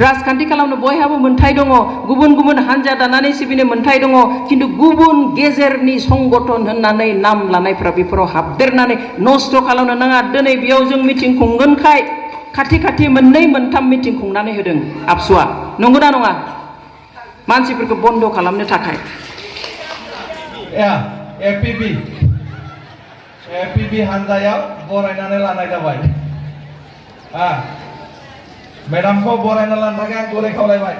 राजखान्थि खालामनो बयहाबो मोनथाय दङ गुबुन गुबुन हानजा दानानै सिबिनो मोनथाय दङ खिन्थु गुबुन गेजेरनि संगठन होननानै नाम लानायफ्रा बेफोराव हाबदेरनानै नस्थ' खालामनो नाङा दिनै बेयाव जों मिटिं खुंगोनखाय खाथि खाथि मोननै मोनथाम मिटिं खुंनानै होदों आबसुआ नंगौना नङा मानसिफोरखौ बन्द खालामनो थाखाय एपिबि हानजायाव बरायनानै लानाय जाबाय मेडामखौ बरायना लानो थाखाय आं गले खावलायबाय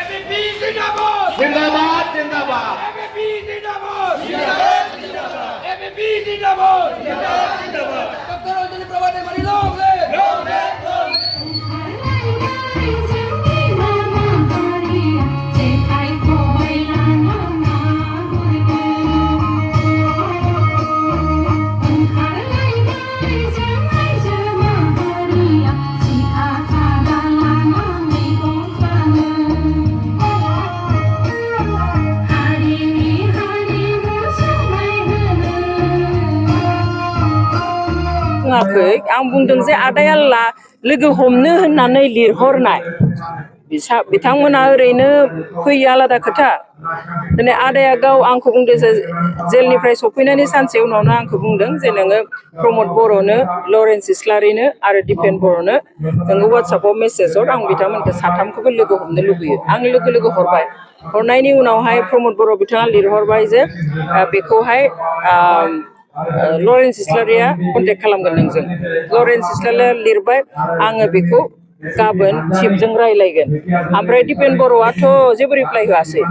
एपिबि जिंदाबाद जिंदाबाद जिंदाबाद एपिबि जिंदाबाद जिंदाबाद जिंदाबाद एपिबि जिंदाबाद जिंदाबाद जिंदाबाद डॉक्टर अंजलि प्रभाते मनी लोग ले आं बुंदों जे आदाया लोगो हमनो होननानै लिरहरनाय बिथांमोना ओरैनो फैयो आलादा खोथा दिनै आदाया गाव आंखौ बुंदों जे जेलनिफ्राय सफैनायनि सानसे उनावनो आंखौ बुंदों जे नोङो प्रमद बर'नो लरेन्स इस्लारिनो आरो दिपेन बर'नो नोङो वाट्सएपआव मेसेज हर आं बिथांमोनखौ साथामखौबो लोगो हमनो लुबैयो आं लोगो हरबाय हरनायनि उनावहाय प्रमद बर' बिथाङा लिरहरबाय जे बेखौहाय लरेन्स इस्लारिया कन्टेक्ट खालामगोन नोंजों लरेन्स इस्लारिया लिरबाय आङो बेखौ गाबोन चिफजों रायलायगोन ओमफ्राय दिपेन बर'आथ' जेबो रिप्लाइ होआसै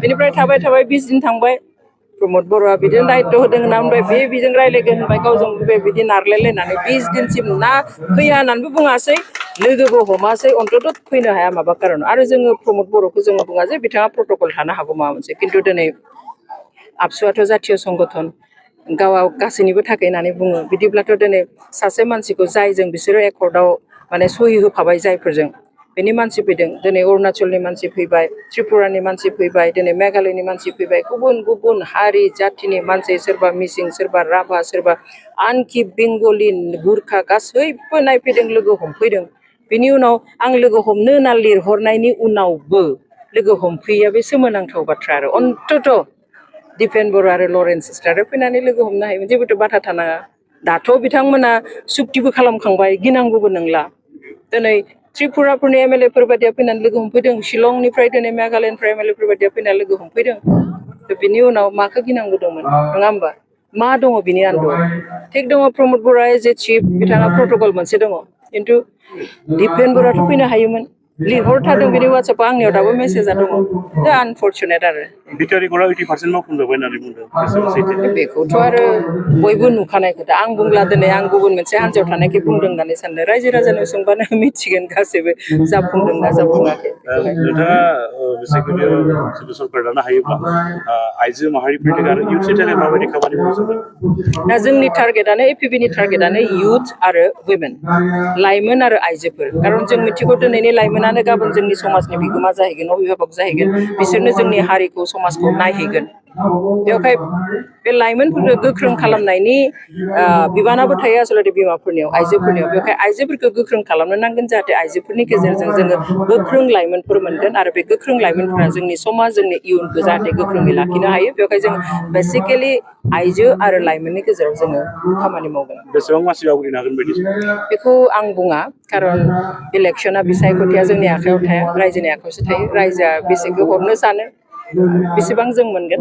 बेनिफ्राय थाबाय 20 दिन थांबाय प्रमद बर'आ बिदिनो दायित्व होदों होनना बुंबाय बेजों रायलायगोन होनबाय गावजों बिदि नारलायलायनानै 20 दिनसिम ना फैया होननानैबो बुङासै लोगोबो हमासै अन्तत फैनो हाया माबा खारन आरो जोङो प्रमद बर'खौ जोङो बुङा जे बिथाङा प्रट'कल थानो हागौ माबा मोनसे खिन्थु दिनै आबसुआथ' जातीय संगठन गावा गासैनिबो थाखाय होननानै बुङो बिदिब्लाथ' दिनै सासे मानसिखौ जायजों बिसोरो एकर्डआव माने सहि होफाबाय जायफोरजों बेनि मानसि फैदों दिनै अरुणाचलनि मानसि फैबाय त्रिपुरानि मानसि फैबाय दिनै मेघालयनि मानसि फैबाय गुबुन गुबुन हारि जाथिनि मानसि सोरबा मिसिं सोरबा राभा सोरबा आनखि बेंगलि गुरखा गासैबो नायफैदों लोगो हमफैदों बिनि उनाव आं लोगो हमनो होनना लिरहरनायनि उनावबो लोगो हमफैया बे सोमोनांथाव बाथ्रा आरो अन्तत दिपेन बर' आरो लरेन्स इस्लारिया फैनानै लोगो हमनो हायोमोन जेबोथ' बाथा थानाङा दाथ' बिथांमोना सुक्तिबो खालामखांबाय गिनांगौबो नंला दिनै त्रिपुराफोरनि एमएलएफोर बायदिया फैनानै लोगो हमफैदों शिलंनिफ्राय दिनै मेघालयनिफ्राय एमएलएफोर बायदिया फैनानै लोगो हमफैदों बिनि उनाव माखौ गिनांगौ दंमोन नङा होमबा मा दङ बिनि आन्दोआव थिग दङ प्रमद बर'आ एज ए चिफ बिथाङा प्रट'कल मोनसे दङ खिन्थु दिपेन बर'आथ' फैनो हायोमोन लिरहरथारदों बिनि वाट्सएपआव आंनियाव दाबो मेसेजआ दङ आनफर्चुनेट आरो बिटिआरनिखौरा 80% मावफुंजोब्बाय होननानै बुंदों बेखौथ' आरो बयबो नुखानाय खोथा आं बुंब्ला दिनै आं गुबुन मोनसे हान्जायाव थानायखाय बुंदों होननानै सानदों रायजो राजानो सोंबानो मिथिगोन गासैबो जाफुंदोंना जाफुङाखै नोंथाङा बेसिकलि सरकार दानो हायोब्ला आइजो माहारिफोरनि आरो इयुथनि थाखाय माबायदि खामानि मावनो सानदों दा जोंनि टारगेटआनो एपिबिनि टारगेटआनो इयुथ आरो वुमेन लाइमोन आरो आइजोफोर खारन जों मिथिगौ दिनैनि लाइमोनानो गाबोन जोंनि समाजनि बिगोमा जाहैगोन अभिभाबक जाहैगोन बिसोरनो जोंनि हारिखौ समाजखौ नायहैगोन बेवहाय बे लाइमोनफोरखौ गोख्रों खालामनायनि बिबानाबो थायो आसलते बिमाफोरनियाव आइजोफोरनियाव बेवहाय आइजोफोरखौ गोख्रों खालामनो नांगोन जाहाथे आइजोफोरनि गेजेरजों जोङो गोख्रों लाइमोनफोर मोनगोन आरो बे गोख्रों लाइमोनफोरा जोंनि समाज जोंनि इयुनखौ जाहाथे गोख्रोङै लाखिनो हायो बेवहाय जों बेसिकेलि आइजो आरो लाइमोननि गेजेराव जोङो खामानि मावगोन बेसेबां मानसि आवग्रिनो हागोन बायदि बेखौ आं बुङा खारन इलेक्सना बिसायख'थिया जोंनि आखायाव थाया रायजोनि आखायावसो थायो रायजोआ बेसेखौ हरनो सानो बेसेबां जों मोनगोन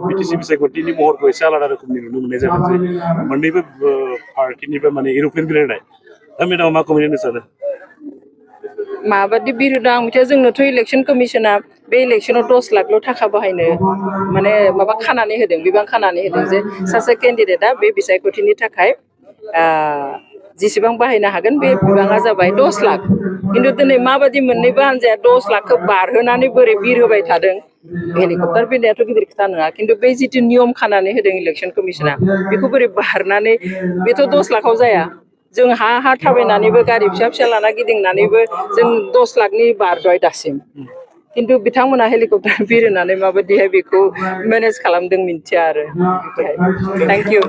बिटिसि बिसायख'थिनि महरखौ एसे आलादा रोखोमनि नुनो मोननाय जादों जे मोननैबो पार्टिनिफ्राय माने एर'प्लेन बिरहोनाय दा मेडामा मा कमेन्ट होनो सानो माबादि बिरहोदों आं मिथिया जोंनोथ' इलेक्सन कमिसना बे इलेक्सनाव 10 लाखल' थाखा बाहायनो माने माबा खानानै होदों बिबां खानानै होदों जे सासे केन्डिडेटआ बे बिसायख'थिनि थाखाय जेसेबां बाहायनो हागोन बे बिबाङा जाबाय 10 लाख खिन्थु दिनै माबादि मोननैबो हान्जाया 10 लाखखौ बारहोनानै बोरै बिरहोबाय थादों हेलिकप्टार बिरनायाथ' गिदिर खोथा नङा खिन्थु बे जिथु नियम खानानै होदों इलेक्सन कमिसना बेखौ बोरै बारनानै बेथ' 10 लाखआव जाया जों हा थाबायनानैबो गारि फिसा लाना गिदिंनानैबो जों 10 लाखनि बारबाय दासिम खिन्थु बिथांमोना हेलिकप्टार बिरहोनानै माबादिहाय बेखौ मेनेज खालामदों मिन्थिया आरो थेंक इउ